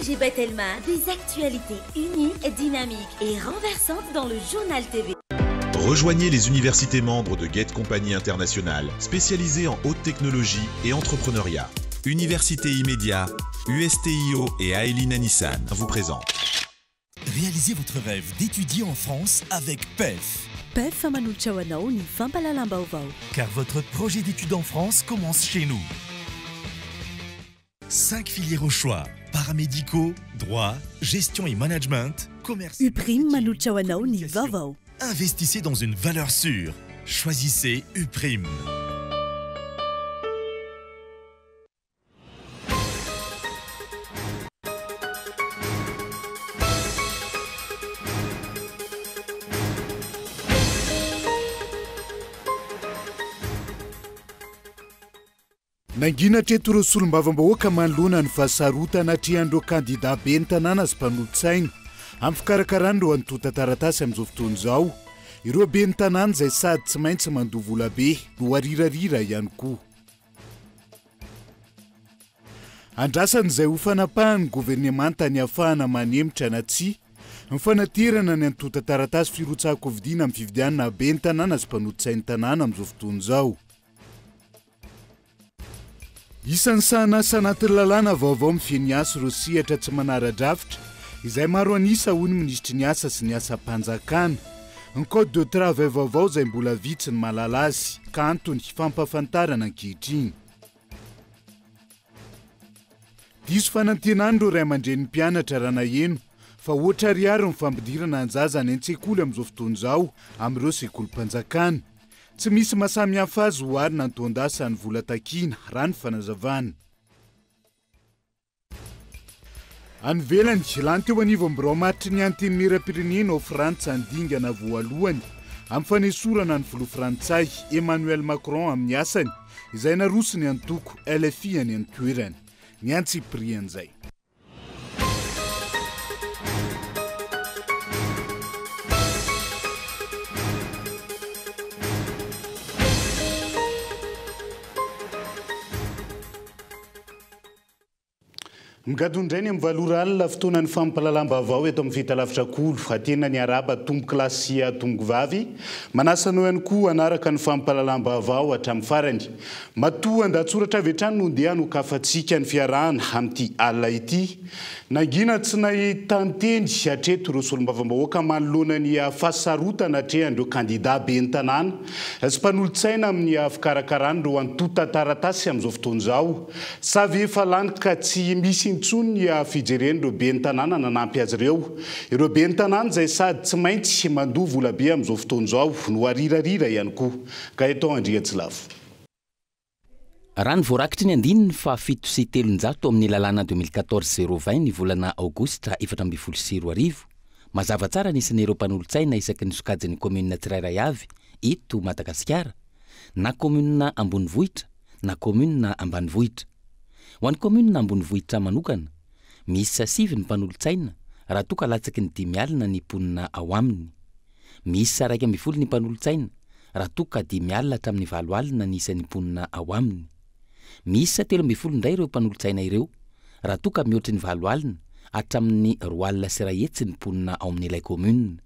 ONG Batelma, des actualités uniques, dynamiques et renversantes dans le Journal TV. Rejoignez les universités membres de Gate Company International, spécialisées en haute technologie et entrepreneuriat. Université Immédiat, USTIO et Aelina Nissan vous présentent. Réalisez votre rêve d'étudier en France avec PEF. PEF manolotra ho anao ny fampahalalam-baovao. Car votre projet d'études en France commence chez nous. 5 filières au choix. Paramédicaux, droit, gestion et management, commerce. Uprime manolotra ho anao ny vaovao. Investissez dans une valeur sûre. Choisissez Uprime. Nangina hatreto ireo solombavambahoaka manoloana ny fahasarotana atrehan'ireo kandidà ben'ny tanàna sy mpanolotsaina amin'ny fikarakarana ireo antontan-taratasy amin'izao fotoana izao. Ireo ben'ny tanàna izay sady tsy maintsy mandoa volabe no arirarira ihany koa. Andrasana izay ho fanapahan'ny governemanta ny hahafahana manemotra na tsia ny fanaterana ny antontan-taratasy firotsahan-kofidiana amin'ny fifidianana ben'ny tanàna sy mpanolotsain'ny tanàna amin'izao fotoana izao. Isan'ny sahanasa anatin'ny lalàna vaovao mifehy ny asa ireo sehatra tsy manara-drafitra izay maro an'isa hoy ny minisitry ny asa sy ny asam-panjakana. Ny code de travail vaovao izay mbola vitsy ny mahalala azy ka antony fampahafantarana ankehitriny. Diso fanantenana ireo ray aman-drenin'ny mpianatra raha naheno fa ohatra ariary ny fampidirana ny zaza any an-tsekoly amin'izao fotoana izao amin'ireo sekolim-panjakana. Tsy misy mahasamihafa azy oharina ny taon-dasa ny vola takiana, raha ny fanazavana. Any ivelany, lany teo anivon'ny birao maritry ny Antenimierampirenena ao Frantsa ny dingana voalohany amin'ny fanesorana ny filoha frantsay, Emmanuel Macron amin'ny asany, izay naroson'ny antoko LFI any an-toerana. Ny antsipirian'izay. Migadona indray ny amin'ny valo ora alina, fotoanan'ny fampahalalam-baovao eto amin'ny Fahitalavitra Kolo. Atena ny arahaba tompoko lahy sy tompoko vavy. Manasa anao ihany koa hanaraka ny fampahalalam-baovao hatramin'ny farany. Matoa an-dahatsoratra avy hatrany no ndeha hanokafantsika ny fiarahana amin'ity alina ity. Nangina tsy nahitan-teny hatreto ireo solombavambahoaka manoloana ny fahasarotana atrehan'ireo kandidà ben'ny tanàna sy mpanolotsaina amin'ny fikarakarana ireo antontan-taratasy amin'izao fotoana izao. Sa ve efa lany ka tsy misy intsony ny fijeren'ireo ben'ny tanàna nanampy azy ireo? Ireo ben'ny tanàna izay sady tsy maintsy mandoa volabe amin'izao fotoana izao no arirarira ihany koa. Gaëtan Andriantsilavo. Raha ny voarakitry ny andininy faha 307 amin'ny lalàna 2014 020 ny volana aogositra 2014, mazava tsara ny isan'ireo mpanolotsaina isaky ny sokajin'ny kaominina tsirairay avy eto Madagasikara, na kaominina ambonivohitra na kaominina ambanivohitra. Ho an'ny kaominina ambonivohitra manokana, miisa sivy ny mpanolotsaina raha toa ka latsaky ny 50 ny mponina ao aminy. Miisa 11 ny mpanolotsaina raha toa ka 50 hatramin'ny 80 ny isan'ny mponina ao aminy. Miisa 13 indray ireo mpanolotsaina ireo raha toa ka mihoatry ny 80 hatramin'ny 102 ny mponina ao amin'ilay kaominina.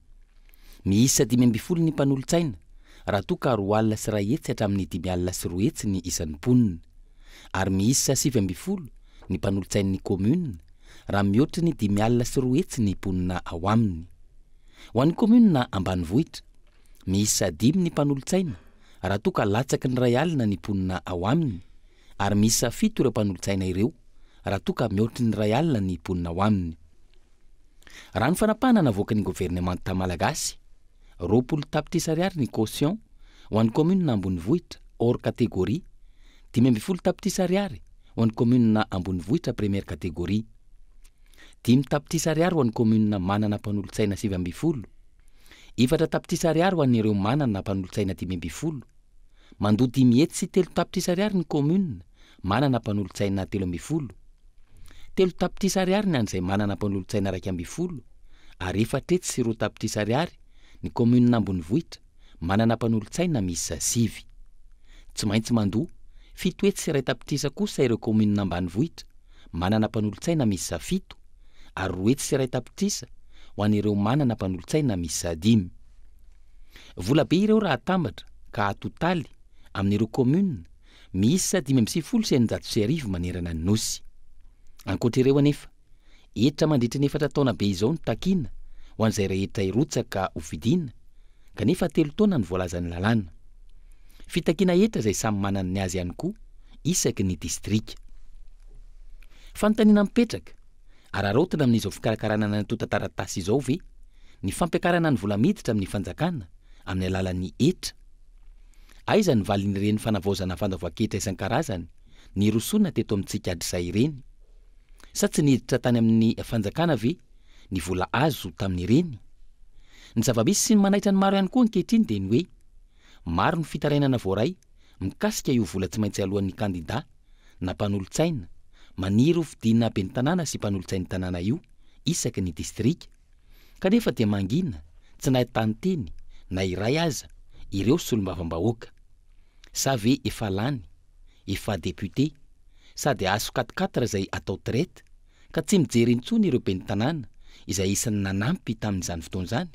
Miisa 15 ny mpanolotsaina raha toa ka 102 hatramin'ny 250 ny isan'ny mponina. Ary miisa 19 ny mpanolotsain'ny commune raha mihoatry ny 250 ny mponina ao aminy. Ho an'ny commune ambanivohitra, miisa dimy ny mpanolotsaina raha toa ka latsaky ny 1000 ny mponina ao aminy ary miisa fito ireo mpanolotsaina ireo raha toa ka mihoatry ny 1000 ny mponina ao aminy. Raha ny fanapahana navoakan'ny governemanta malagasy, 20 tapitrisa ariary ny caution ho an'ny kaominina ambonivohitra hors catégorie, 15 tapitrisa ariary ho an'ny kaominina ambonivohitra première catégorie. 5 tapitrisa ariary ho an'ny kaominina manana mpanolotsaina 19, 4 tapitrisa ariary ho an'ireo manana mpanolotsaina 15, Mandoa 503 tapitrisa ariary ny kaominina manana mpanolotsaina 13. 3 tapitrisa ariary ny an'izay manana mpanolotsaina 11 ary 402 tapitrisa ariary ny kaominina ambonivohitra manana mpanolotsaina miisa sivy. Tsy maintsy mandoa 701 tapitrisa kosa ireo kaominina ambanivohitra manana mpanolotsaina miisa fito. ary 201 tapitrisa ho an'ireo manana mpanolotsaina miisa dimy. Vola be ireo raha atambatra ka atotaly amin'ireo kaominina miisa 1695 manerana ny Nosy. Ankoatra ireo anefa, hetra mandritra ny efatra taona be izao no takiana ho an'izay rehetra hirotsaka hofidiana, kanefa telo taona no voalazan'ny lalàna. Fitakiana hetra izay samy manana ny azy ihany koa isaky ny distrika. Fanontaniana mipetraka, araraotina amin'izao fikarakarana ny antontan-taratasy izao ve ny fampiakarana ny vola miditra amin'ny fanjakana amin'ny alalan'ny hetra? Aiza ny valin'ireny fanavaozana fandoavan-ketra isan-karazany nirosoana teto amintsika hatrizay ireny? Sa tsy niditra tany amin'ny fanjakana ve ny vola azo tamin'ireny? Ny zava-misy sy ny manaitra ny maro ihany koa ankehitriny dia ny hoe maro ny fitarainana voaray mikasika io vola tsy maintsy aloan'ny kandidà na mpanolotsaina maniry ho fidiana ben'ny tanàna sy mpanolotsain'ny tanàna io isaky ny distrika, kanefa dia mangina tsy nahitan-teny na iray aza ireo solombavambahoaka. Sa ve efa lany, efa député, sady azo quatre-quatre izay atao traite ka tsy mijery intsony ireo ben'ny tanàna izay isan'ny nanampy tamin'izany fotoana izany?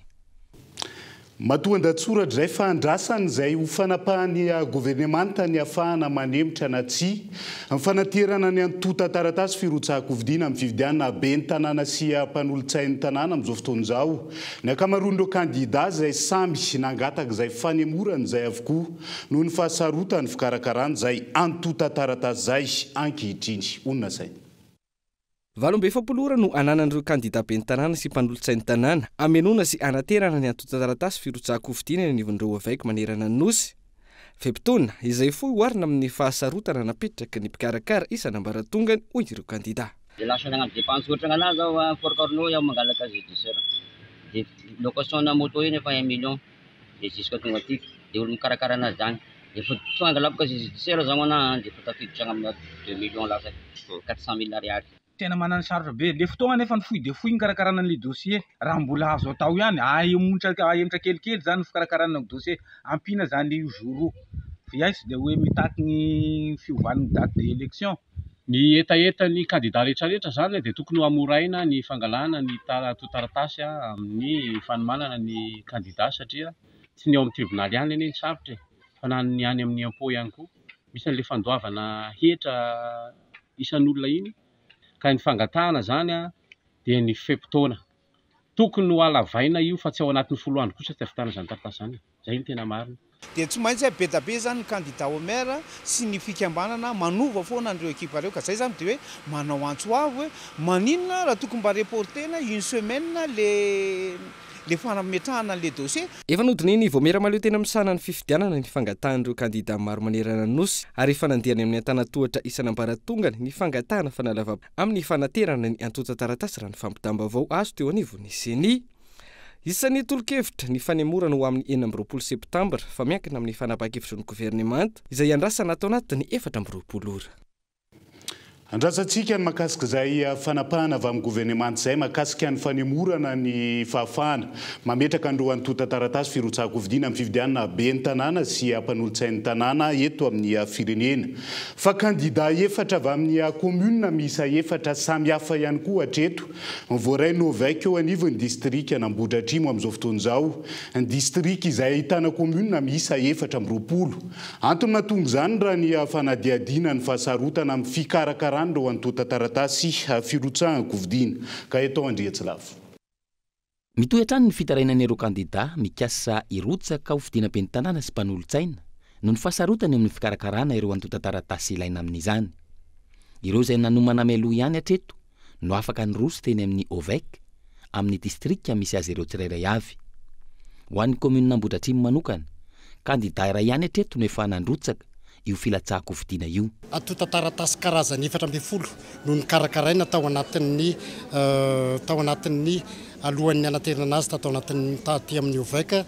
Matoan-dahatsoratra izay fa andrasana izay ho fanapahan'ny governemanta ny hahafahana manemotra na tsia ny fanaterana ny antontan-taratasy firotsahan-kofidiana amin'ny fifidianana ben'ny tanàna sy mpanolotsain'ny tanàna amin'izao fotoana izao. Ny ankamaroan'ireo kandidà izay samy nangataka izay fanemorana izay avokoa noho ny fahasarotan'ny fikarakarana izay antontan-taratasy izay ankehitriny. Honina saina. 48 ora no ananan'ireo kandidà ben'ny tanàna sy mpanolotsain'ny tanàna hamenoana sy hanaterana ny antontan-taratasy firotsahan-kofidiana eny anivon'ireo OVEC manerana ny Nosy. Fe-potoana izay fohy oharina amin'ny fahasarotana napetraky ny mpikarakara isan'ambaratongany, hoy ireo kandidà. Dia lasa nagnano dépense ohatra gn'anahy zao a, Fort Carnot iaho mangalaka judiciaire, dia location-na moto iny efa un million, dia jusque tonga aty, dia olo mikarakara anazy zany, efa tsy mangalapaka judiciaire zao anahy dia efa tafiditra agny amina deux millions lasaka, 400 000 ariary. Tena manano sarotra be le fotoagna nefa ny fohy dia fohy ny fikarakarana an'le dossier, raha mbola azo atao ihany ahemotra ahemotra kelikely zany ny fikarakarana ny dossier, ampiana zany io jour io, fa iahy tsy de hoe mitaky ny fiovan'ny date de élection. Ny hetahetan'ny kandida rehetrarehetra zany dia tokony ho hamoraina ny fangalana ny taratasy amin'ny fanomanana ny kandida satria tsy ny ao amin'ny tribonaly ihany anie ny sarotra e, fa na ny any amin'ny impôt ihany koa. Misy an'ilay fandoavana hetra isan'olona iny ka ny fangatahana zany dia ny fe-potoana. Tokony ho halavaina io fa tsy ao anatin'ny 10 andro kosa tsy ahavitana izany taratasy izany. Izay no tena marina. Dia tsy maintsy be dia be izany ny kandida au maire sy ny fikambanana manova foana an'ireo ekipa ireo ka izay izany dia hoe manao antso avo hoe maninona raha tokony mba reporter-na une semaine le le fanametrahana an'le dossier. Efa nodinihin'ny Vaomiera mahaleo tena misahana ny fifidianana ny fangatahan'ireo kandida maro manerana ny Nosy ary efa nandeha any amin'ny antanantohatra isan'ambaratongany ny fangatahana fanalava amin'ny fanaterana ny antontan-taratasy raha ny fampitam-baovao azo teo anivon'ny Ceni. Isan'ny tolo-kevitra ny fanemorana ho amin'ny 26 septambra fa miankina amin'ny fanapahan-kevitry ny governemanta izay iandrasana ato anatin'ny 24 ora. Andrasantsika ny mahakasika izay fanapahana avy amin'ny governemanta izay mahakasika ny fanemorana ny fahafahana mametraka an'ireo antontan-taratasy firotsahan-kofidiana amin'ny fifidianana ben'ny tanàna sy mpanolotsain'ny tanàna eto amin'ny firenena. Fa kandida efatra avy amin'ny kaominina miisa efatra samihafa ihany koa hatreto voaray OVEC eo anivon'ny distrikan'Ambohidratrimo amin'izao fotoana izao. Ny distrika izay ahitana kaominina miisa 24. Antony mahatonga izany raha ny fanadihadiana ny fahasarotana amin'ny fikarakarana ireo antontan-taratasy firotsahan-kofidiana. Ka eto Andriantsilavo. Mitohy hatrany ny fitarainan'ireo kandida mikasa hirotsaka ho fidiana ben'ny tanàna sy mpanolotsaina noho ny fahasarotany amin'ny fikarakarana ireo antontan-taratasy ilaina amin'izany. Ireo izay nanomana mialoha ihany hatreto no afaka niroso teny amin'ny OVEC amin'ny distrika misy azy ireo tsirairay avy. Ho an'ny kaominina Ambohidratrimo manokana, kandida iray ihany hatreto no efa nandrotsaka io filatsahan-kofidiana io. Antontan-taratasy karazany 14 no nokarakaraina tao anatin'ny tao anatin'ny alohan'ny anaterana azy tato anatin'ny taty amin'ny OVEC.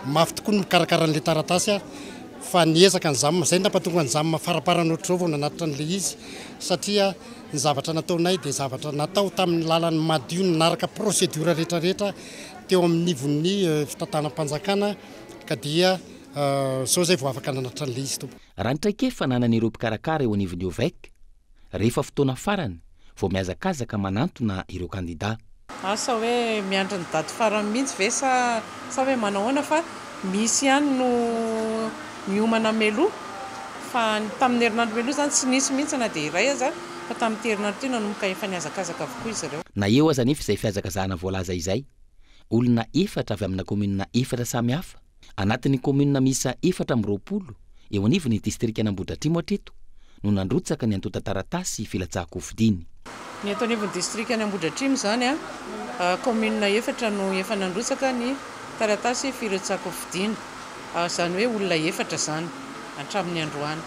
Mafy tokoa ny mikarakara an'ilay taratasy fa niezaka ny ZAM, izay no nampatonga ny ZAM faraparany ohatr'izao vao nanatitra an'ilay izy satria ny zavatra nataonay dia zavatra natao tamin'ny lalany madio nanaraka procédure rehetrarehetra teo amin'ny nivon'ny fitantanam-panjakana ka dia izao izay vao afaka nanatitra an'ilay izy tompoko. Raha ny traikefa ananan'ireo mpikarakara eo anivon'ny OVEC, rehefa fotoana farany vao mihazakazaka manantona ireo kandidà. Asa hoe miandry ny daty farany mihitsy ve sa sa hoe manao ahoana fa misy ihany no miomana mialoha fa tamin'ny herinandro mialoha izany tsy nisy mihitsy na dia iray aza fa tamin'ity herinandro ity nanomboka efa nihazakazaka avokoa izy ireo. Na eo aza anefa izay fihazakazahana voalaza izay, olona efatra avy amina kaominina efatra samy hafa, anatin'ny kaominina miisa 24 eo anivon'ny distrikan'Ambohidratrimo hatreto no nandrotsaka ny antontan-taratasy filatsahan-kofidiny. Ny eto anivon'ny distrikan'Ambohidratrimo izany, kaominina efatra no efa nandrotsaka ny taratasy filatsahan-kofidina, izany hoe olona efatra izany hatramin'ny androany.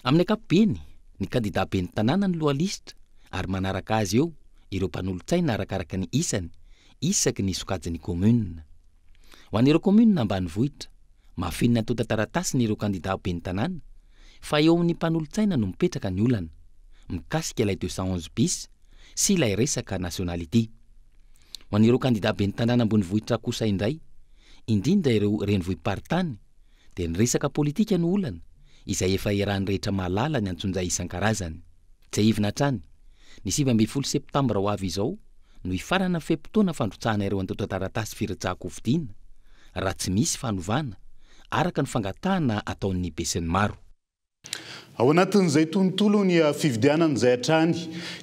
Amin'ny ankapobeny, ny kandidà ben'ny tanàna no lohalisitra ary manaraka azy eo ireo mpanolotsaina arakaraka ny isany isaky ny sokajin'ny kaominina. Ho an'ireo kaominina ambanivohitra, mahafeno ny antontan-taratasiny ireo kandidà ho ben'ny tanàna fa eo amin'ny mpanolotsaina no mipetraka ny olana, mikasika ilay 211 bis sy ilay resaka nationalité. Ho an'ireo kandidà ben'ny tanàna ambonivohitra kosa indray, indrindra ireo renivohi-paritany, dia ny resaka politika no olana, izay efa iarahan'ny rehetra mahalala ny antsonjay isan-karazany. Tsiahivina hatrany, ny 19 septambra ho avy izao no hifarana ny fe-potoana fandrotsahana ireo antontan-taratasy firitsahan-kofidina, raha tsy misy fanovana, araka ny fangatahana ataon'ny besinimaro. Ao anatin'izay tontolon'ny fifidianana izay hatrany,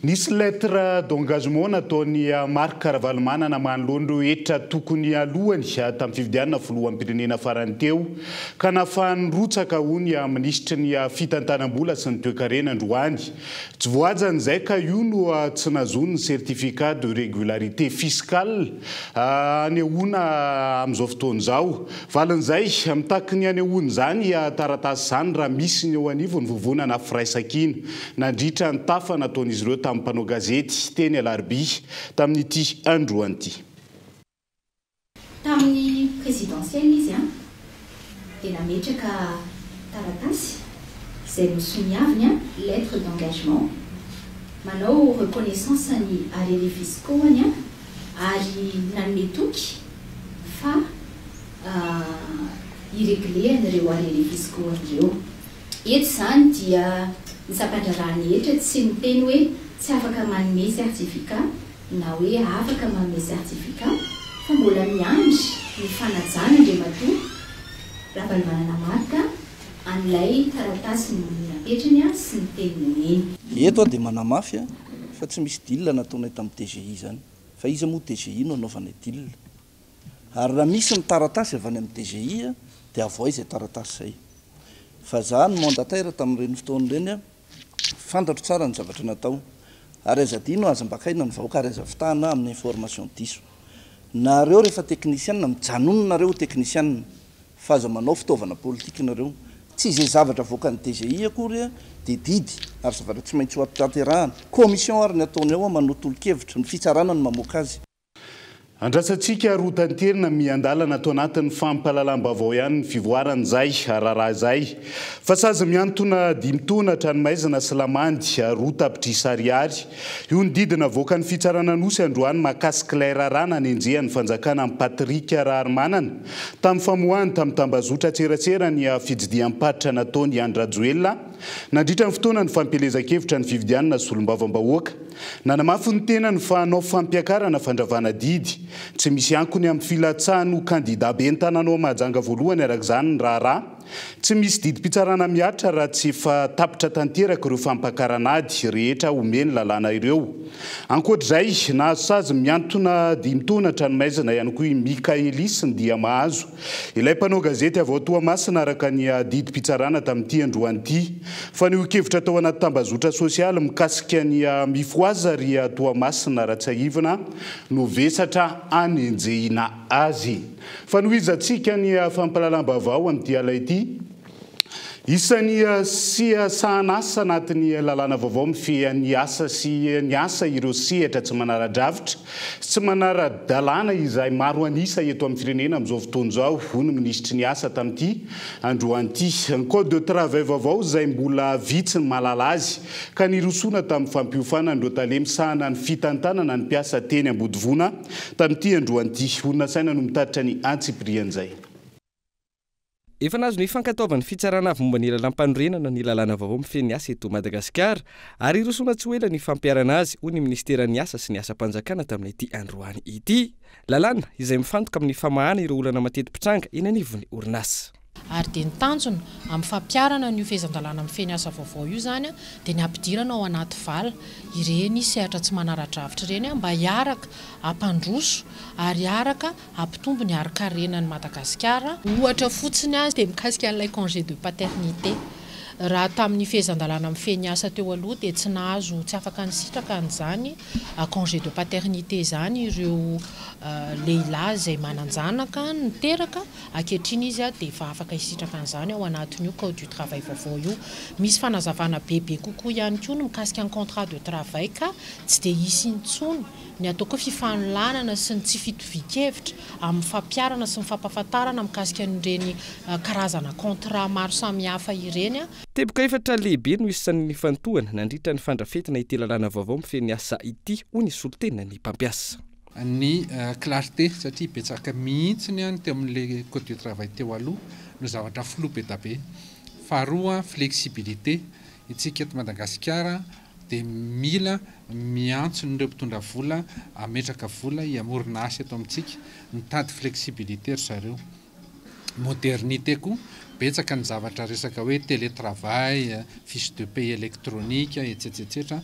nisy lettre d'engagement nataon'i Marc Ravalomanana manoloana ireo hetra tokony alohany tamin'ny fifidianana filoham-pirenena farany teo, ka nahafahany nirotsaka ho ny minisitry ny fitantanam-bola sy ny toekarena androany. Tsy voajany izay ka io no tsy nahazoany ny certificat de régularité fiscale anehoana amin'izao fotoana izao. Valin'izay, mitaky ny anehoana izany taratasy izany raha misy ny eo anivon'ny vovonana Firaisankina nandritra ny tafa nataon'izy ireo tamin'ny mpanao gazety teny Alarobia tamin'ity androany ity. Tamin'ny présidentielle izy an, dia nametraka taratasy izay nosoniaviny an, lettre d'engagement, manao reconnaissance ny arriérés fiscaux-ny an, ary nanome toky fa hi-régler an'ireo arriérés fiscaux-ny ireo. Eto izany dia ny sampandraharahan'ny hetra tsy miteny hoe tsy afaka manome certificat na hoe afaka manome certificat fa mbola miandry ny fanajana Andriamatoa Ravalomanana Marc an'ilay taratasy napetrany sy ny teny nomeny. Eto aho dia manamafy fa tsy misy deal nataonay tamin'ny DGI izany. Fa iza moa DGI no anaovanay deal? Ary raha misy ny taratasy avy any amin'ny DGI dia avoay izay taratasy izay. Fa za no mandataire tamin'ireny fotoana ireny, fantatro tsara ny zavatra natao. Ary aza adino, aza ambakaina ny vahoaka ary aza fitahana amin'ny information diso. Nareo rehefa teknisiana, mijanona nareo ho teknisiana fa aza manao fitaovana politika nareo. Tsy izay zavatra avoakan'ny DGI akory dia didy ary zavatra tsy maintsy ho tanterahana. Commission ary ny ataony ao manao tolo-kevitra, ny fitsarana no mamoaka azy. Andrasantsika ary ho tanterina miandalana ato anatin'ny fampahalalam-baovao ihany ny fivoaran'izay raharaha izay. Fa sazy mihantona 5 taona an-tranomaizina sy lamandy 2 tapitrisa ariary. Io ny didy navoakan'ny fitsarana Anosy androany mahakasika ilay raharaha nanenjehan'ny fanjakana an'i Patrick Raharimanana tamin'ny famoahany tamin'ny tambazotra antserasera ny fitsidiham-paritra nataony Andry Rajoelina nandritra ny fotoana ny fampielezan-kevitra ny fifidianana solombavambahoaka. Nanamafy ny tenany fa hanao fampiakarana fandravana didy. Tsy misy ankony amin'ny filatsahany ho kandida ben'ny tanàna ao Mahajanga voalohany araka izany ny raharaha. Tsy misy didim-pitsarana mihatra raha tsy efa tapitra tanteraka ireo fampakarana ady rehetra omen'ny lalàna ireo. Ankoatra izay, nahazo sazy mihantona 5 taona an-tranomaizina ihany koa i Mikaelis Ndiamahazo, ilay mpanao gazety avy ao Toamasina araka ny didim-pitsarana tamin'ity androany ity. Fanehoan-kevitra tao anaty tambazotra sosialy mikasika ny Mifohaza ry Toamasina Ratsiahivina no vesatra anenjehina azy. Fanohizantsika ny fampahalalam-baovao amin'ity alina ity. Isan'ny sahanasa anatin'ny lalàna vaovao mifehy ny asa sy ny asa ireo sehatra tsy manara-drafitra sy tsy manara-dalàna izay maro an'isa eto amin'ny firenena amin'izao fotoana izao, hoy ny minisitry ny asa tamin'ity androany ity. Ny code de travail vaovao izay mbola vitsy ny mahalala azy ka nirosoana tamin'ny fampiofanana ireo tale misahana ny fitantanana ny mpiasa teny Ambodivona tamin'ity androany ity. Olona saina no mitatitra ny antsipirian'izay. Efa nahazo ny fankatoavan'ny Fitsarana Avo momba ny Lalàmpanorenana ny lalàna vaovao mifehy ny asa eto Madagasikara ary hirosoana tsy ho ela ny fampiharana azy, hoy ny minisiteran'ny Asa sy ny Asam-panjakana tamin'ity androany ity. Lalàna izay mifantoka amin'ny famahana ireo olana mateti-pitranga eny anivon'ny orinasa. Ary dia ny tanjona amin'ny fampiharana an'io fehezan-dalàna mifehy ny asa vaovao io izany dia ny hampidirana ao anaty vala ireny sehatra tsy manara-drafitra ireny mba hiaraka hampandroso ary hiaraka hampitombo ny harin-karenan'i Madagasikara. Ohatra fotsiny dia mikasika an'ilay congé de paternité. Raha tamin'ny fehezan-dalàna mifehy ny asa teo aloha dia tsy nahazo, tsy afaka nisitraka an'izany congé de paternité izany ireo lehilahy izay manan-janaka niteraka, ankehitriny izy dia efa afaka hisitraka an'izany ao anatin'io code du travail vaovao io. Misy fanazavana bebe kokoa ihany koa ny mikasika ny contrat de travail ka tsy dia hisy intsony ny ataoko hoe fifanolanana sy ny tsy fitovian-kevitra amin'ny fampiharana sy ny fampahafantarana mikasika an'ireny karazana contrat maro samihafa ireny. Teboka efatra lehibe no isan'ny nifantohana nandritra ny fandrafetana ity lalàna vaovao mifehy ny asa ity, hoy ny solontenan'ny mpampiasa. Ny clarté, satria betsaka mihitsy ny teo amin'ilay code du travail teo aloha no zavatra flou be da be. Faharoa, flexibilité, isika eto Madagasikara dia mila miantso an'ireo mpitondra vola hametraka vola hiamorona asa eto amintsika, mitady flexibilité ry zareo. Modernité koa, betsaka ny zavatra resaka hoe télétravail, fiche de paie électronique, etsetra etsetra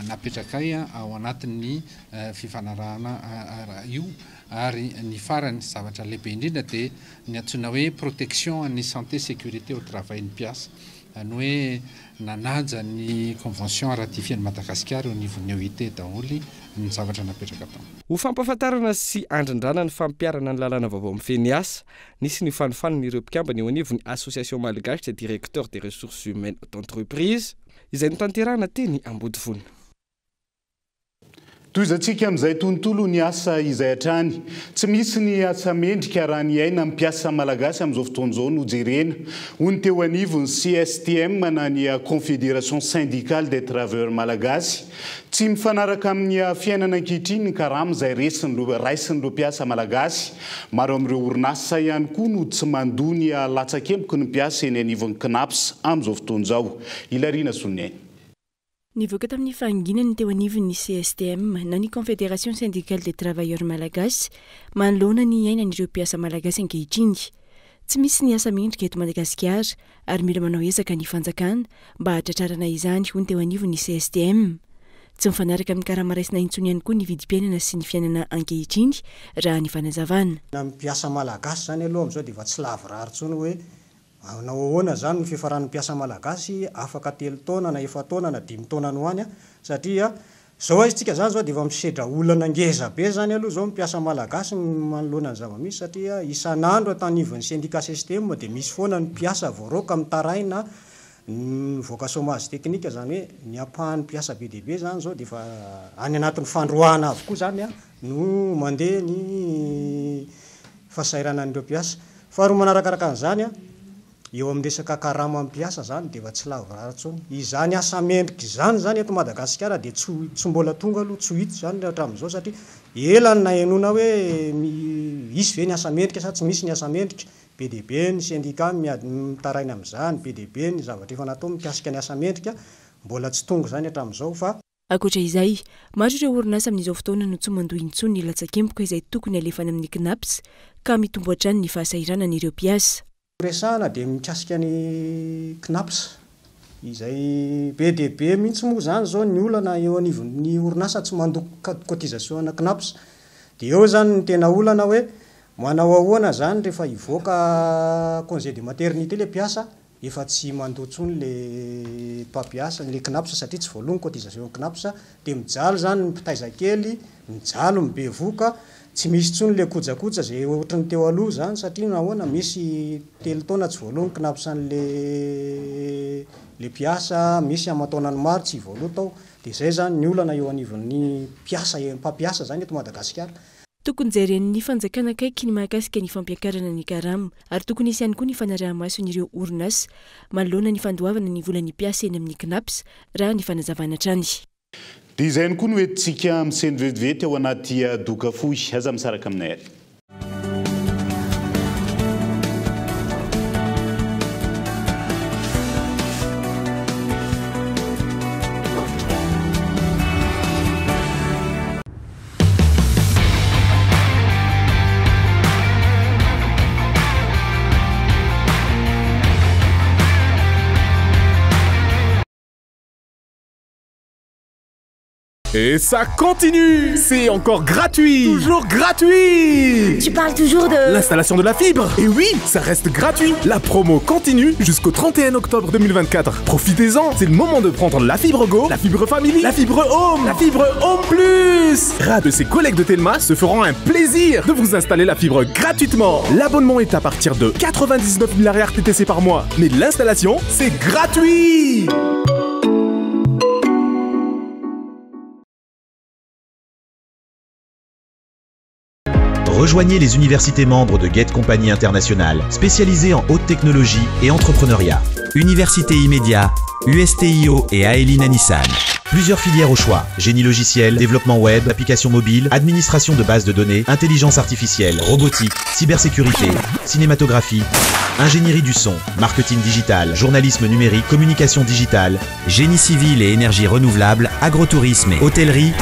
napetrakay ao anatin'ny fifanarahana io ary ny farany zavatra lehibe indrindra dia ny antsoina hoe protection an'ny santé sécurité au travail ny mpiasa. Izany hoe nanaja ny convention ratifier-n'i Madagasikara eo anivon'ny OIT daholo ny zavatra napetraka tao. Ho fampahafantarana sy handrindrana ny fampiharana ny lalàna vaovao mifehy ny asa, nisy ny fanofanana ireo mpikambana eo anivon'ny Association Malgache des Directeurs des Ressources Humaines d'Entreprise, izay notanterahana teny Ambodivona. Tohizantsika amin'izay tontolo ny asa izay hatrany. Tsy misy ny asa mendrika raha ny aina mpiasa malagasy amin'izao fotoana izao no jerena, hoy ny teo anivon'ny CSTM na ny Confédération Syndicale des Travailleurs Malagasy. Tsy mifanaraka amin'ny fiainana ankehitriny ny karama izay resin'ireo raisin'ireo mpiasa malagasy. Maro amin'ireo orinasa ihany koa no tsy mandoa ny latsakemboky ny mpiasa eny anivon'ny Cnaps amin'izao fotoana izao. Ilariana Soniaina. Nivoaka tamin'ny fahanginany teo anivon'ny CSTM na ny Confédération Syndicale des Travailleurs Malagasy manoloana ny iainan'ireo mpiasa malagasy ankehitriny. Tsy misy ny asa mendrika eto Madagasikara ary mila manao ezaka ny fanjakana mba hahatratrarana izany hoy ny teo anivon'ny CSTM. Tsy mifanaraka amin'ny karama raisina intsony ihany koa ny vidim-piainana sy ny fiainana ankehitriny raha ny fanazavana. Ny mpiasa malagasy izany aloha amin'izao dia efa tsy lavorary intsony hoe Hanao ahoana izany ny fiafaran'ny mpiasa malagasy afaka telo taona na efa-taona na dimy taona any ho any satria izao isika izany izao dia efa misedra olana ngeza be izany aloha izao ny mpiasa malagasy manoloana ny zava-misy satria isan'andro ato anivon'ny syndicat CSTM dia misy foana ny mpiasa voaroaka mitaraina mivoaka chômage technique izany hoe ny ampahan'ny mpiasa be dia be izany izao dia efa any anatin'ny fandroahana avokoa izany no mandeha ny fahasahiranan'ireo mpiasa. Faharoa manarakaraka an'izany, eo amin'ny resaka karama mpiasa izany dia efa tsy lavorary intsony. Izany asa mendrika izany izany eto Madagasikara dia tsy ho, tsy mbola tonga aloha, tsy ho hita izany hatramin'izao satria ela no nahenoana hoe hisy ve ny asa mendrika sa tsy misy ny asa mendrika. Be dia be ny sendika miady mitaraina amin'izany, be dia be ny zavatra efa natao mikasika ny asa mendrika, mbola tsy tonga izany hatramin'izao fa. Ankoatra izay, maro ireo orinasa amin'izao fotoana no tsy mandoa intsony ny latsakemboka izay tokony alefa any amin'ny Cnaps ka mitombo hatrany ny fahasahiranan'ireo mpiasa. Resahana dia mikasika ny Cnaps izay be dia be mihitsy moa izany izao ny olana eo anivon'ny orinasa tsy mandoa cotisation ana Cnaps. Dia eo izany ny tena olana hoe manao ahoana izany rehefa hivoaka congé de maternité ilay mpiasa Efa tsy mandoa intsony le mpampiasa, le Cnaps satria tsy voaloa ny cotisation Cnaps, dia mijaly izany ny mpitaiza kely, mijaly ny bevohoka, tsy misy intsony le kojakoja izay ohatry ny teo aloha izany satria nahoana, misy telo taona tsy voaloa ny Cnaps an'le le mpiasa, misy aman-taonany maro tsy voaloa tao, dia izay izany ny olana eo anivon'ny mpiasa, mpampiasa izany eto Madagasikara. Tokony jeren'ny fanjakana akaiky ny mahakasika ny fampiakarana ny karama ary tokony hisy ihany koa ny fanaraha-mason'ireo orinasa manoloana ny fandoavana ny volan'ny mpiasa eny amin'ny Cnaps, raha ny fanazavana hatrany. Dia izay ihany koa no entintsika misento vetivety ao anaty doka fohy. Aza misaraka aminay ary. Et ça continue C'est encore gratuit Toujours gratuit Tu parles toujours de... L'installation de la fibre Et oui, ça reste gratuit La promo continue jusqu'au 31 octobre 2024. Profitez-en, c'est le moment de prendre la fibre Go, la fibre Family, la fibre Home, la fibre Home Plus Rad de ses collègues de Telma se feront un plaisir de vous installer la fibre gratuitement. L'abonnement est à partir de 99 000 RTTC par mois. Mais l'installation, c'est gratuit Rejoignez les universités membres de Gate Company International, spécialisées en haute technologie et entrepreneuriat. Université Immédiat, USTIO et Aelina Nissan. Plusieurs filières au choix. Génie logiciel, développement web, applications mobiles, administration de bases de données, intelligence artificielle, robotique, cybersécurité, cinématographie, ingénierie du son, marketing digital, journalisme numérique, communication digitale, génie civil et énergie renouvelable, agrotourisme et hôtellerie.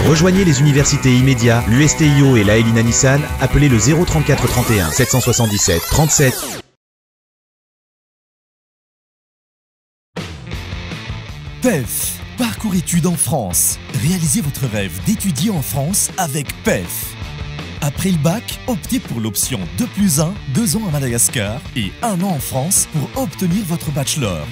Rejoignez les universités immédiats, l'USTIO et l'Aelina Nissan, appelez le 034 31 777 37. PEF, parcours études en France. Réalisez votre rêve d'étudier en France avec PEF. Après le bac, optez pour l'option 2 plus 1, 2 ans à Madagascar et 1 an en France pour obtenir votre bachelor.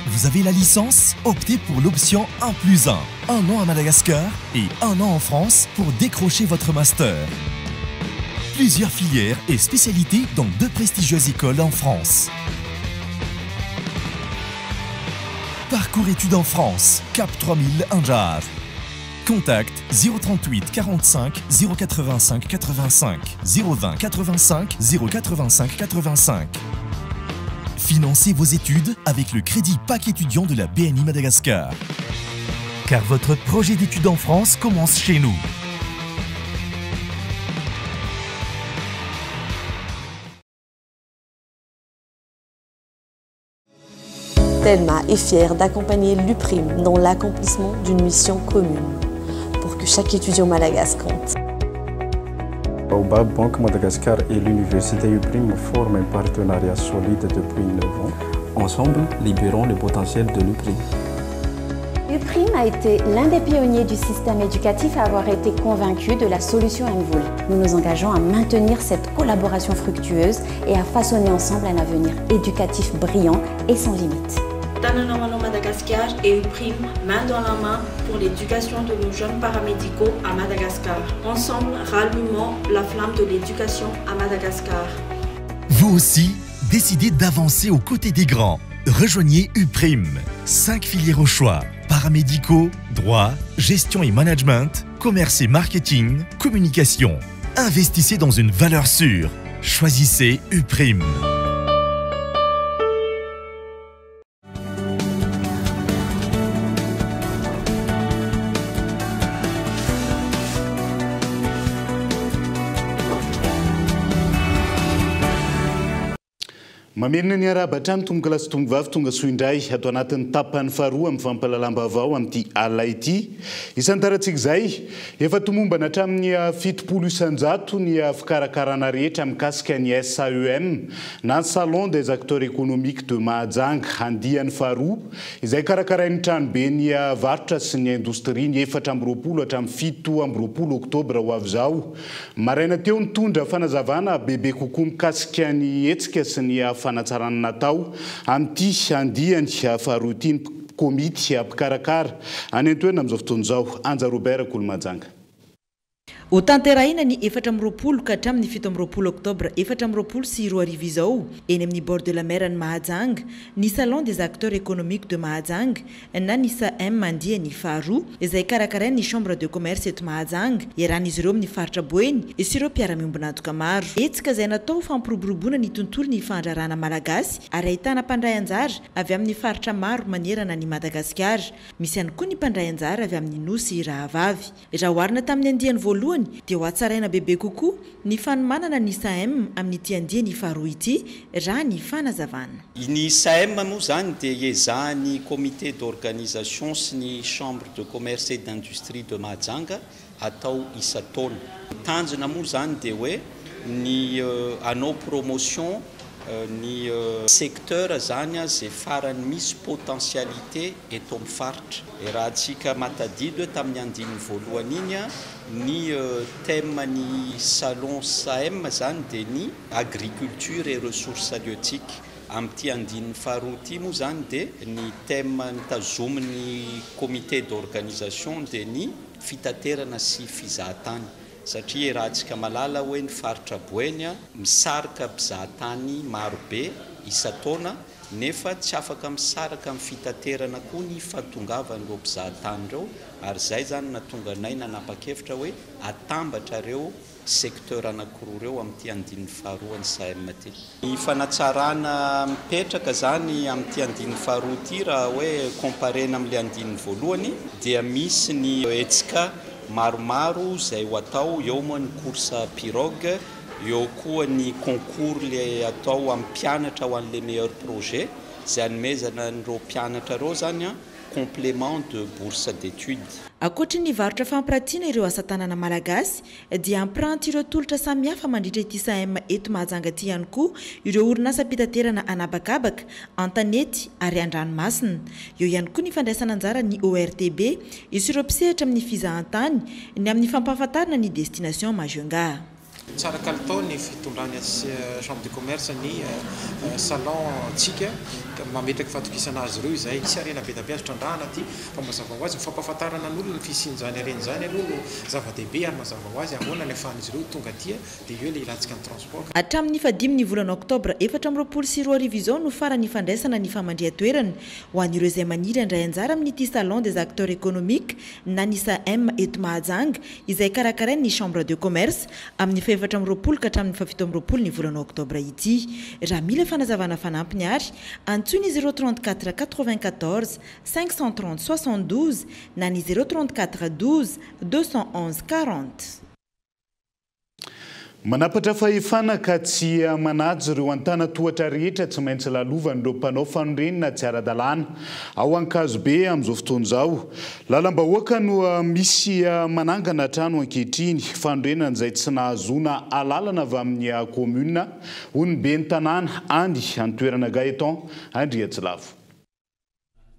Vous avez la licence Optez pour l'option 1 plus 1, 1 an à Madagascar et 1 an en France pour décrocher votre master. Plusieurs filières et spécialités dans deux prestigieuses écoles en France. Parcours études en France, Cap 3000 Anjar. Contact 038 45 085 85 020 85 085 85. Financez vos études avec le crédit PAC étudiant de la BNI Madagascar. Car votre projet d'études en France commence chez nous. Telma est fière d'accompagner l'UPRIM dans l'accomplissement d'une mission commune pour que chaque étudiant malagasy compte. Baobab Banque Madagascar et l'Université UPRIM forment un partenariat solide depuis 9 ans. Ensemble, libérons le potentiel de l'UPRIM. UPRIM a été l'un des pionniers du système éducatif à avoir été convaincu de la solution MVOL. Nous nous engageons à maintenir cette collaboration fructueuse et à façonner ensemble un avenir éducatif brillant et sans limite. Tanana Madagascar et UPRIM, main dans la main pour l'éducation de nos jeunes paramédicaux à Madagascar. Ensemble, rallumons la flamme de l'éducation à Madagascar. Vous aussi, décidez d'avancer aux côtés des grands. Rejoignez UPRIM. 5 filières au choix. Paramédicaux, droit, gestion et management, commerce et marketing, communication. Investissez dans une valeur sûre. Choisissez UPRIM. Mamerina ny arahaba hatrany tompokolahy sy tompokovavy tonga soa indray ato anatin'ny tapany faharoa amin'ny fampahalalam-baovao amin'ity alina ity. Isantarantsika izay, efa tomombana hatramin'ny 70% ny fikarakarana rehetra mikasika ny SAEM na ny Salon des acteurs économiques de Mahajanga andiany faharoa izay karakarain'ny tranoben'ny varotra sy ny indostria ny 24 hatramin'ny 27 oktobra ho avy izao. Maraina teo nitondra fanazavana bebe kokoa mikasika ny hetsika sy ny fanatsarana natao amin'ity andiany faharoa ity ny komity mpikarakara any an-toerana amin'izao fotoana izao. Anja Robert Kolomajanga. Hotanterahina ny 24 ka hatramin'ny 27 oktobra 2024 izao eny amin'ny bord de la mer any Mahajanga ny Salon des acteurs économiques de Mahajanga na ny SAEM andiany faharoa izay karakarain'ny Chambre de commerce eto Mahajanga iarahan'izy ireo amin'ny faritra Boeny sy ireo mpiara-miombon'antoka maro. Hetsika izay natao ho fampiroboroboana ny tontolon'ny fandraharahana malagasy ary ahitana mpandray anjara avy amin'ny faritra maro manerana an'i Madagasikara. Misy ihany koa ny mpandray anjara avy amin'ny nosy rahavavy. Raha oharina tamin'ny andiany voalohany dia ho hatsaraina bebe kokoa ny fanomanana ny SAEM amin'ity andiany faharoa ity, raha ny fanazavana. Ny SAEM moa izany dia iezahan'ny Comité d'organisation sy ny Chambre de commerce et d'industrie de Mahajanga atao isan-taona. Ny tanjona moa izany dia hoe ny hanao promotion Ny secteur zany izay farany misy potentialité eto amin'ny faritra. Raha antsika matadidy hoe tamin'ny andininy voalohany iny ny thème ny salon SAEM zany dia ny agriculture et ressources halieutiques. Amin'ity andininy faharoa ity moa zany dia ny thème notazomin'ny comité d'organisation dia ny fitaterana sy fizahatany. Satria iarahantsika malala hoe ny faritra Boeny misarika mpizahatany maro be isan-taona nefa tsy afaka misaraka amin'ny fitaterana koa ny fahatongavan'ireo mpizahatany ireo ary izay izany no nahatonga anay nanapa-kevitra hoe atambatra ireo secteur anankiroa ireo amin'ity andininy faharoa ny SAEM ity. Ny fanatsarana mipetraka izany amin'ity andininy faharoa ity raha hoe comparer-na amin'ilay andininy voalohany dia misy ny hetsika maromaro izay ho atao, eo moa ny course pirogue, eo koa ny concours ilay atao amin'ny mpianatra ho an'ilay meilleur projet izay hanomezana an'ireo mpianatra ireo izany complément de bourse d'études. Ankoatry ny varotra fampiratiana ireo asa tanana malagasy dia hampiranty ireo tolotra samihafa mandritra ity SAEM eto Mahajanga ity ihany koa ireo orinasam-pitaterana an'habakabaka, an-tanety ary an-dranomasina. Eo ihany koa ny fandraisana anjaran'ny ORTB sy ireo mpisehatra amin'ny fizahantany ny amin'ny fampahafantarana ny Destination Majunga. Tsara kalitao ny fitondran'ny Chambre de commerce ny salon antsika ka mametraka fahatokisana azy ireo izay. Misy harena be dia be azo trandrahana aty fa mazava ho azy ny fampahafantarana ny olona ny fisian'izany harena izany aloha no zava-dehibe ary mazava ho azy ahoana ny ahafahan'izy ireo tonga aty dia eo ilay ilantsika ny transport. Hatramin'ny fahadimy ny volana oktobra 2024 izao no farany fandraisana ny famandrihan-toerana ho an'ireo izay maniry handray anjara amin'ity Salon des acteurs économiques na ny SAEM eto Mahajanga izay karakarain'ny Chambre de Commerce amin'ny fahefatra amby roapolo ka hatramin'ny fahafito amby roapolo ny volana oktobra ity. Raha mila fanazavana fanampiny ary, antsoy ny zéro 34 94 530 72 na ny zéro 34 12 211 40. Manapatra fahefana ka tsy manaja ireo antanan-tohatra rehetra tsy maintsy lalovan'ireo mpanao fanorenana tsy ara-dalàna ao Ankazobe amin'izao fotoana izao. Lalam-bahoaka no misy manangana trano ankehitriny, fanorenana izay tsy nahazoana alalana avy amin'ny kaominina, hoy ny ben'ny tanàna any an-toerana Gaëtan Andriatsilavo.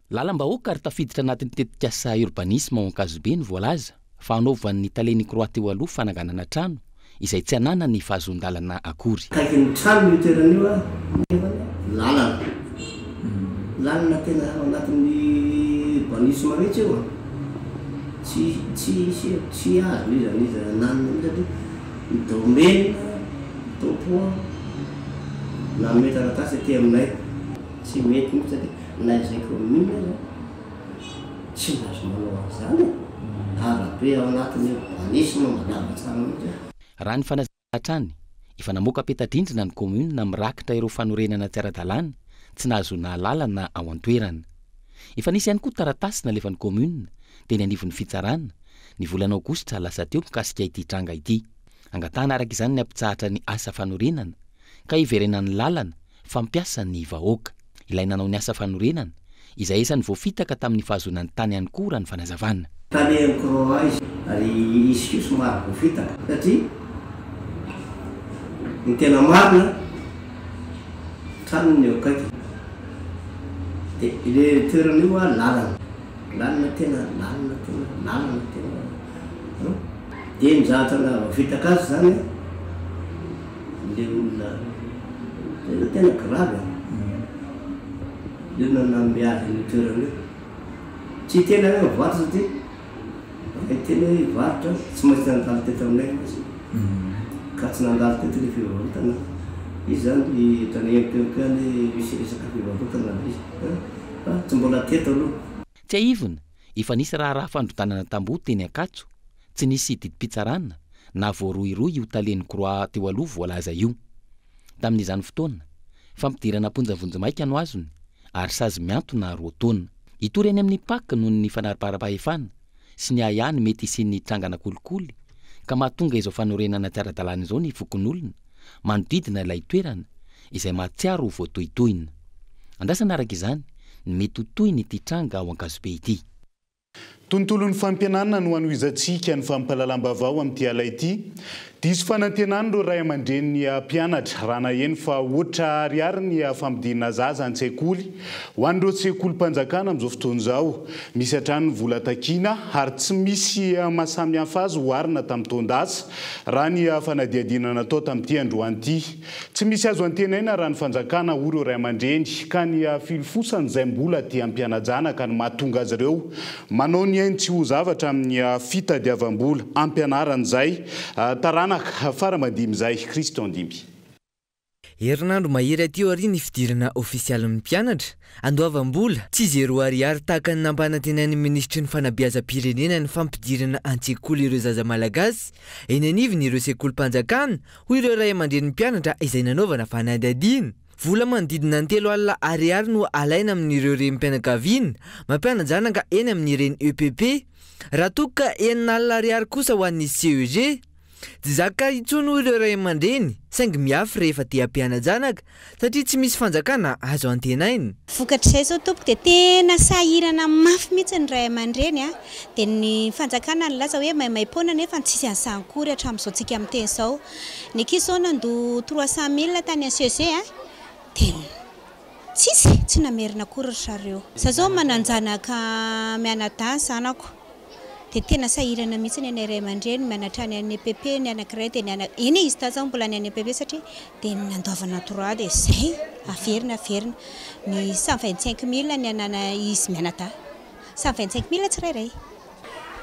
Lalam-bahoaka ary tafiditra anatin'ny tetikasa urbanisme ao Ankazobe no voalaza fa hanaovan'ny talen'ny Croix teo aloha fananganana trano izay tsy ananany fahazoan-dalana akory. Akaikin'ny trano io toerana io aho nefa lalana, lalana tena ao anatin'ny urbanisme mihitsy io an, tsy tsy tsy azo n'iza n'iza ananina mihitsy satria ny domaine tompo nanome taratasy aty aminay. Tsy mety mihitsy satria na izay commune aza tsy mahazo manao an'izany e! Arabe ao anatin'ny urbanisme mazava tsara mihitsy e! Raha ny fanazavana hatrany, efa namoaka peta-drindrina ny commune mirakitra ireo fanorenana tsy ara-dalàna tsy nahazoana alalana ao an-toerana. Efa nisy ihany koa taratasy nalefan'ny commune teny anivon'ny fitsarana ny volana aogositra lasa teo mikasika ity tranga ity. Angatahana araka izany ny hampitsahatra ny asa fanorenana ka hiverenan'ny lalana fampiasa ny vahoaka. Ilay nanao ny asa fanorenana, izay isan'ny voafitaka tamin'ny fahazoana ny tany ihany koa raha ny fanazavana. Tany amin'ny Croix izy ary izy koa somary voafitaka satria ny tena marina tranony eo akaiky dia ilay toerana io lalana, lalana tena lalana tena lalana tena an! Dia ny zavatra nahavoafitaka azy izany an! Le olona zay zao tena grave e! Le olona nanome azy an'io toerana io. Tsy hiteny aho hoe mivarotra satria raha hiteny hoe hivarotra tsy maintsy nandalo teto aminay izy. Ka tsy nandalo teto le fivarotana. Izy zany ohatran'ny henoko henoko ihany hoe misy resaka fivarotana le izy fa tsy mbola teto aloha. Tsiahivina, efa nisy raharaha fandrodanana tamboho teny Ankatso, Tsy nisy didim-pitsarana na voarohirohy io talen'ny Croix teo aloha voalaza io. Tamin'izany fotoana, fampidirana am-ponja vonjimaika no azony ary sazy mihantona roa taona. Hitory any amin'ny Pac noho ny fanariparam-pahefana sy ny ahiahy ny mety hisian'ny trangana kolikoly ka mahatonga izao fanorenana tsy ara-dalàna izao ny fokonolona manodidina ilay toerana izay mahatsiaro ho voatohitohina. Andrasana araka izany ny mety ho tohin'ity tranga ao Ankazobe ity. Tontolon'ny fampianarana no hanohizantsika ny fampahalalam-baovao amin'ity ala ity. Diso fanantenana ireo ray aman-drenin'ny mpianatra raha naheno fa hoatra ariary ny fampidinana zaza an-tsekoly ho an'ireo sekolim-panjakana amin'izao fotoana izao. Misy hatrany ny vola takiana ary tsy misy mahasamihafa azy oharina tamin'ny taon-dasa raha ny fanadihadiana natao tamin'ity androany ity. Tsy misy azo antenaina raha ny fanjakana hoy ireo ray aman-dreny ka ny filofosany izay mbola te hampiana-janaka no mahatonga azy ireo manao ny ainy tsy ho zavatra amin'ny fitadiavam-bola hampianarana izay taranaka fara aman-dimy izay. Christian Dimby. Herinandro mahery aty aorian'ny fidirana ofisialin'ny mpianatra, andoavam-bola, tsy zéro ariary tahaka ny nampanantenain'ny minisitry ny fanabeazam-pirenena ny fampidirana an-tsekoly ireo zaza malagasy eny anivon'ireo sekolim-panjakana, hoy ireo ray aman-drenin'ny mpianatra izay nanaovana fanadihadiana. Vola manodidina ny 30 ariary no alaina amin'ireo renim-pianakaviana mampiana-janaka eny amin'ireny EPP, raha toa ka 60 ariary kosa ho an'ny CEG. Tsy zaka intsony hoy ireo ray aman-dreny, saingy mihafy rehefa te hampiana-janaka satria tsy misy fanjakana azo antenaina. Vokatr'izay izao tompoko dia tena sahirana mafy mihitsy ny ray aman-dreny a! Dia ny fanjakana nilaza hoe maimaim-poana nefa tsisy an'izany akory hatramin'izao tsika miteny izao. Ny ankizy izao nandoa 300 mille tany HEG a! Dia tsisy, tsy namerina akory ry zareo. Za izao manan-janaka mianadahy ny zanako. Dia tena sahirana mihitsy ny anay ray aman-dreny mianatra any any EPP ny anankiray dia ny ana, eny e izy dahy zao mbola any any EPP satria dia ny nandoavana droit dia zay averina averina ny 125 mille ny anana izy mianadahy 125 mille tsirairay.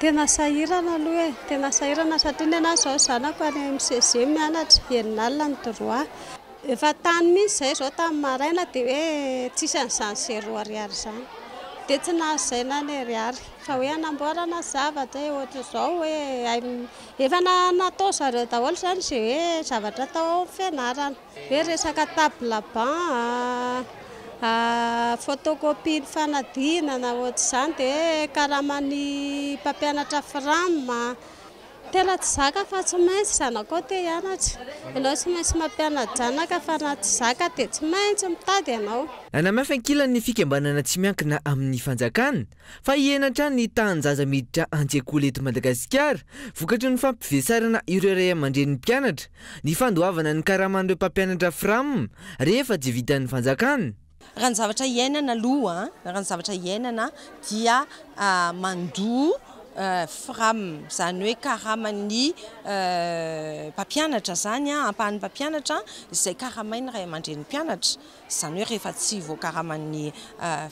Tena sahirana aloha e, tena sahirana satria ny anahy zao zanako any amin'ny CEG mianatra, 60 ny droit. Efa tany mihitsy izay izao tamin'ny maraina dia hoe tsisy an'izany zéro ariary izany. Dia tsy nahazo izay na ny ariary. Fa hoe hanamboarana zavatra hoe ohatr'izao hoe efa natao zareo daholo izany izay hoe zavatra atao ao amin'ny fianarana. Hoe resaka table banc, photocopie ny fanadinana ohatr'izany dia hoe karaman'ny mpampianatra fram. Tena tsy zaka fa tsy maintsy zanakao te hianatra. Ianao tsy maintsy mampiana-janaka fa raha tsy zaka dia tsy maintsy mitady ianao. Nanamafy ankilany ny fikambanana tsy miankina amin'ny fanjakana fa hihena hatrany ny tahan-jaza miditra an-tsekoly eto Madagasikara vokatry ny fampivesarana ireo ray aman-drenin'ny mpianatra ny fandoavana ny karaman'ireo mpampianatra Fram rehefa tsy vitan'ny fanjakana. Raha ny zavatra iainana aloha, raha ny zavatra iainana dia mandoa fram, izany hoe karaman'ny mpampianatra izany, ampahan'ny mpampianatra izay karamain'ny ray aman-drenin'ny mpianatra, izany hoe rehefa tsy voakaraman'ny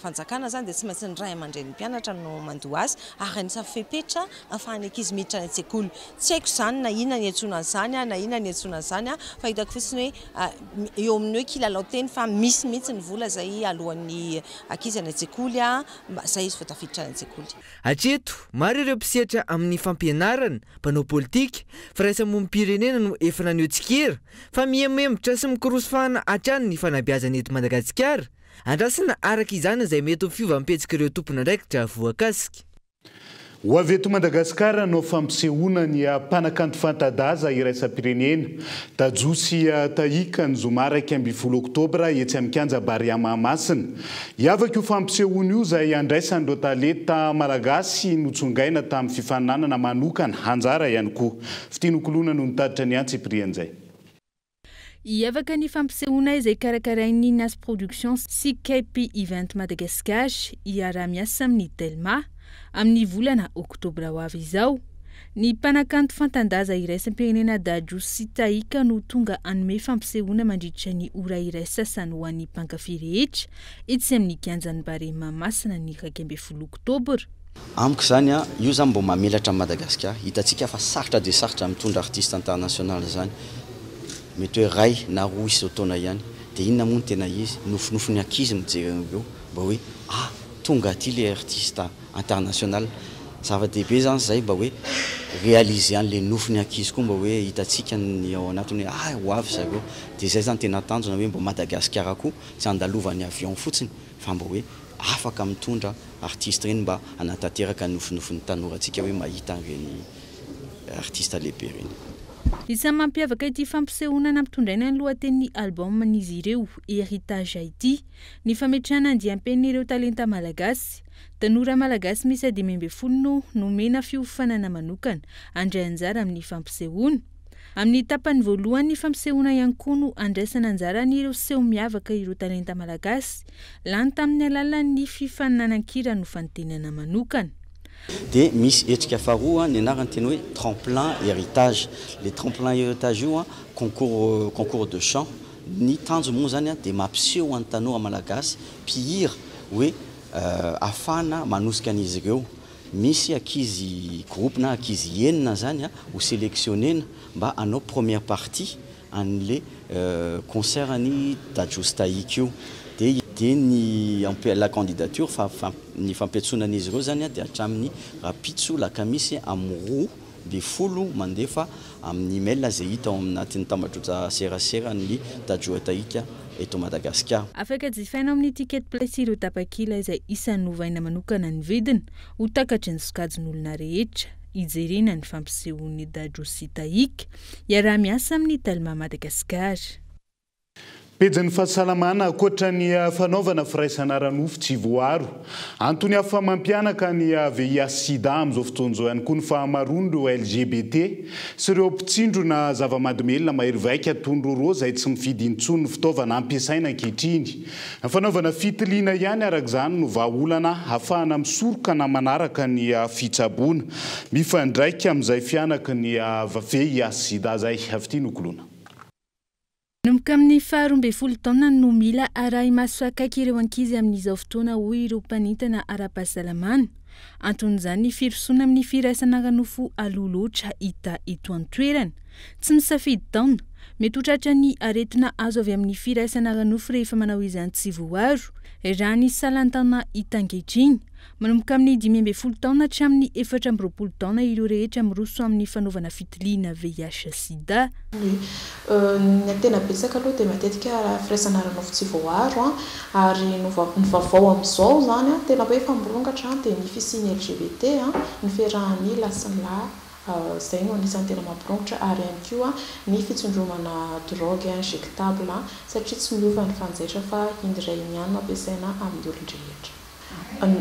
fanjakana izany dia tsy maintsy ny ray aman-drenin'ny mpianatra no mandoa azy ary anisan'ny fepetra ahafahan'ny ankizy miditra any an-tsekoly. Tsy haiko izany na inona ny iantsoana an'izany na inona ny iantsoana an'izany fa hitako fotsiny hoe eo amin'ny hoe kilalao teny fa misy mihitsy ny vola izay aloan'ny ankizy any an-tsekoly mba izay izy vao tafiditra any an-tsekoly. Hatreto, maro ireo mpisehatra amin'ny fampianarana, mpanao politika, firaisamonim-pirenena no efa naneho tsikera fa miha-membotra sy mikorosy fahana hatrany ny fanabeazana eto Madagasikara. Andrasana araka izany izay mety ho fiovam-pihetsik'ireo tompon'andraikitra voakasika. Ho avy eto Madagasikara hanao fampisehoana ny mpanakanto fanta-daza iraisam-pirenena, Dadju sy Tahick ny zoma 11 oktobra etsy amin'ny kianja Barea Mahamasina. Hiavaka io fampisehoana io izay handraisan'ireo talenta malagasy notsongaina tamin'ny fifaninanana manokana anjara ihany koa. Fitia Nokoloana no nitatitra ny antsipirian'izay. Hiavaka ny fampisehoana izay karakarain'ny Nas Productions sy KP Event Madagascar hiara-miasa amin'ny Telma amin'ny volana oktobra ho avy izao. Ny mpanakanto fantan-daza iraisam-pirenena Dadju sy Tahick no tonga hanome fampisehoana mandritra ny ora iray sasany ho an'ny mpankafy rehetra etsy amin'ny kianjan'ny Barea Mahamasina ny 11 oktobra. Amiko izany an, io izany mbo mamelatra an'i Madagasikara. Hitantsika fa sarotra dia sarotra mitondra artiste international izany. Mety hoe iray na roa isan-taona ihany. Dia inona moa no tena izy? Nofinofin'ny ankizy mijery an'ireo mba hoe ah, tonga aty ilay artiste international. Zava-dehibe izany izay mba hoe réaliser an'ilay nofin'ny ankizy koa mba hoe hitantsika ny ao anatiny hoe ah, ho avy zareo. Dia izay izany tena tanjona hoe mba Madagasikara koa tsy handalovan'ny avion fotsiny fa mba hoe afaka mitondra artiste ireny mba hanatanteraka ny nofinofin'ny tanorantsika hoe mahita an'ireny artiste lehibe ireny. Isan'ny mampiavaka ity fampisehoana nampitondraina ny lohatenin'ny album-n'izy ireo, Héritage ity, ny fametrahana andiam-penin'ireo talenta malagasy. Tanora malagasy miisa 15 no nomena fiofanana manokana handray anjara amin'ny fampisehoana. Amin'ny tapany voalohan'ny fampisehoana ihany koa no andraisana anjara an'ireo seho miavaka ireo talenta malagasy, lany tamin'ny alalan'ny fifaninanan-kira nofantenana manokana. Dia misy hetsika faharoa, ny anarany tena hoe Tremplin Héritage. Ilay Tremplin Héritage io concours concours de chant. Ny tanjony moa izany dia mampiseho an'ny tanora malagasy mpihira hoe ahafahana manosika an'izy ireo. Misy ankizy groupe na ankizy enina izany ho selectionner-na mba hanao première partie an'le concert an'i Dadju sy Tahiky io. Dia dia ny la candidature fa fa ny fampiantsoana an'izy ireo izany dia hatramin'ny rahampitso lakamisy amin'ny 12 mandefa amin'ny email izay hita ao anatin'ny tambajotra seraseran'ny Dadju et Tahiky eto Madagasikara. Afaka jifaina ao amin'ny Ticket Place ireo tapakila izay isan'ny novaina manokana ny vidiny ho takatry ny sokajin'olona rehetra hijerena ny fampisehoan'i Dadju sy Tahiky hiaraha-miasa amin'ny Telma Madagascar. Pejin'ny fahasalamana, Ankoatra ny fanaovana firaisana ara-nofo tsy voaaro, antony hafa mampihanaka ny VIH-Sida amin'izao fotoana izao ihany koa ny fahamaroan'ireo LGBT sy ireo mpitsindrona zava-mahadomelina mahery vaika toy ny roro izay tsy mifidy intsony ny fitaovana ampiasaina ankehitriny. Ny fanaovana fitiliana ihany araka izany no vahaolana hahafahana misoroka na manaraka ny fitsaboana mifandraika amin'izay fihanaky ny VIH-Sida izay. Fitia Nokoloana. Manomboka amin'ny faha 12 taonany no mila arahi-maso akaiky ireo ankizy amin'izao fotoana hoy ireo mpanentana ara-pahasalamana. Anton'izany ny firosoana amin'ny firaisana ara-nofo aloha loatra hita eto an-toerana. Tsy misafidy taona. Mety ho tratran'ny aretina azo avy amin'ny firaisana ara-nofo rehefa manao izany tsy voaro. Raha ny salan-taona hita ankehitriny, manomboka amin'ny 15 taona hatramin'ny 24 taona ireo rehetra miroso amin'ny fanaovana fitiliana VIH-Sida. Ny tena betsaka aloha dia matetika firaisana ara-nofo tsy voaaro ary ny vaovao amin'izao izany tena hoe efa mirongatra dia ny fisian'ny LGBT, ny fiarahan'ny lahy sy ny lahy Izay no anisan'ny tena mampirongotra ary ihany koa ny fitsindromana drogue injectable satria tsy miova ny fanjaitra fa iny iray iny ihany no ampiasaina amin'ny olon-drehetra.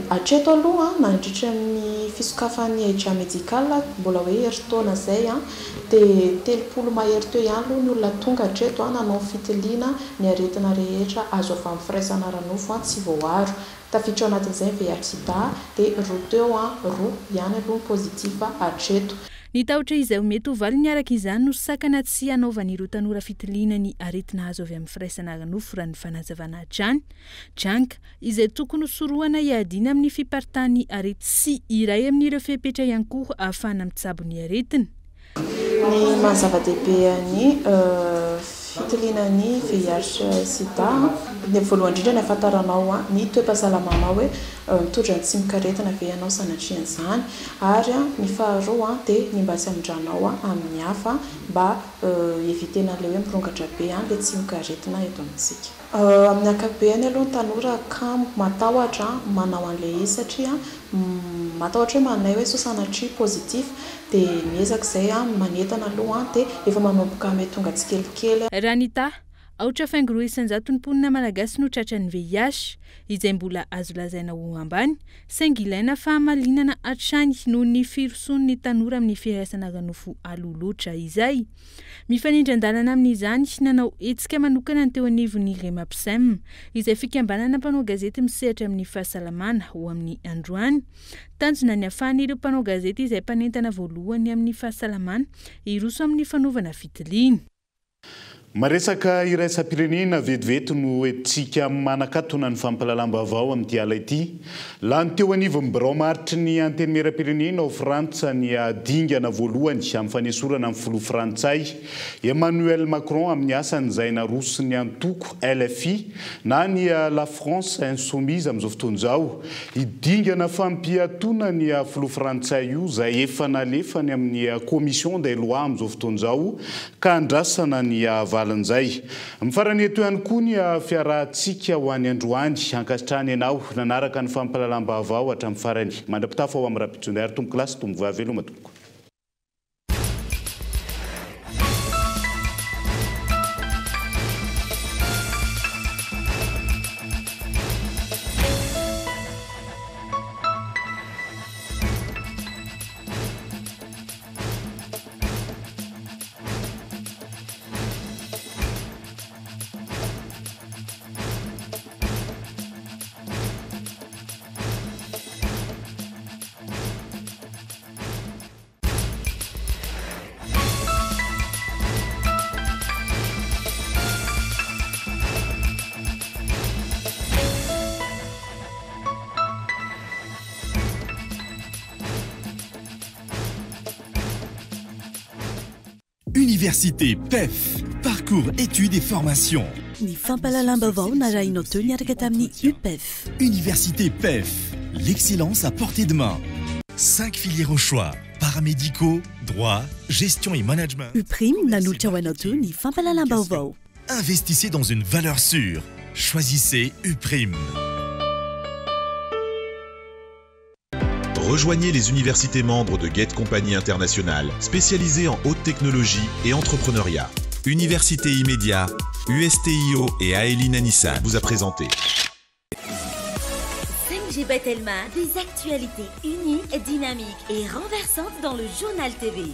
Hatreto aloha nandritra ny fisokafan'ny Aija Medical, mbola hoe herintaona izay, dia 30 mahery teo ihany aloha ny olona tonga hatreto nanao fitiliana ny aretina rehetra azo avy amin'ny firaisana ara-nofo tsy voaaro. Tafiditra ao anatin'izay ny VIH-Sida dia roa teo an, roa ihany aloha ny positif hatreto. Ny tahotra izay ho mety ho valiny araka izany no sakana tsy hanaovan'ireo tanora fitiliana ny aretina azo avy amin'ny firaisana ara-nofo raha ny fanazavana hatrany. Tranga izay tokony ho sorohana hiadiana amin'ny fiparitahan'ny aretina sy iray amin'ireo fepetra ihany koa ahafahana mitsabo ny aretina. Ny maha zava-dehibe ny fitiliana ny VIH sida, ny voalohany indrindra ny ahafantaranao ny toe-pahasalamanao hoe mitondra ny tsimokaretina ve ianao sanatria an'izany, ary ny faharoa dia ny mba tsy hamindranao amin'ny hafa mba hi-eviter-na an'ilay hoe mirongatra be ilay tsimokaretina eto amintsika. Amin'ny ankapobeny aloha ny tanora kamo matahotra manao an'ilay izy satria matahotra hoe manay hoe sao sanatria positif dia miezaka izay manentana aloha dia efa manomboka mety tonga tsikelikely. Raha ny taha, 8.2% ny mponina malagasy no tratran'ny VIH, izay mbola azo lazaina ho ambany, saingy ilaina fahamalinana hatrany noho ny firosoan'ny tanora amin'ny firaisana ara-nofo aloha loatra izay. Mifanindran-dalana amin'izany, nanao hetsika manokana ny teo anivon'ny Remapsem, izay fikambanana mpanao gazety misehatra amin'ny fahasalamana, ho amin'ny androany. Tanjona ny hahafahan'ireo mpanao gazety izay mpanentana voalohany amin'ny fahasalamana hiroso amin'ny fanaovana fitiliana. Maresaka iraisam-pirenena vetivety no entintsika manakatona ny fampahalalam-baovao amin'ity ala ity. Lany teo anivon'ny birao maharitry ny Antenimierampirenena ao Frantsa ny dingana voalohany amin'ny fanesorana ny filoha frantsay, Emmanuel Macron amin'ny asany izay naroson'ny antoko LFI na ny La France Insoumise amin'izao fotoana izao. Io dingana fampiatoana ny filoha frantsay io izay efa nalefa any amin'ny Commission des lois amin'izao fotoana izao ka andrasana ny valin'izay. Mifarana eto ihany koa ny fiarahantsika ho any androany. Ankasitrahana ianao nanaraka ny fampahalalam-baovao hatramin'ny farany. Mandra-pitafa ho amin'ny rahampitso indray ary tompokolahy sy tompovavy veloma tompoko. Université PEF, parcours études et formation. Ny fampahalalam-baovao narahinao teo niaraka tamin'ny UPEF. Université PEF, l'excellence à portée de main. 5 filières au choix, paramédicaux, droit, gestion et management. UPRIM nanolotra ho anao teo ny fampahalalam-baovao. Investissez dans une valeur sûre. Choisissez UPRIM. Rejoignez les universités membres de Gate Company International, spécialisées en haute technologie et entrepreneuriat. Université Immédiat, USTIO et Aelina Nissan vous a présenté. 5G by Telma, des actualités uniques, dynamiques et renversantes dans le journal TV.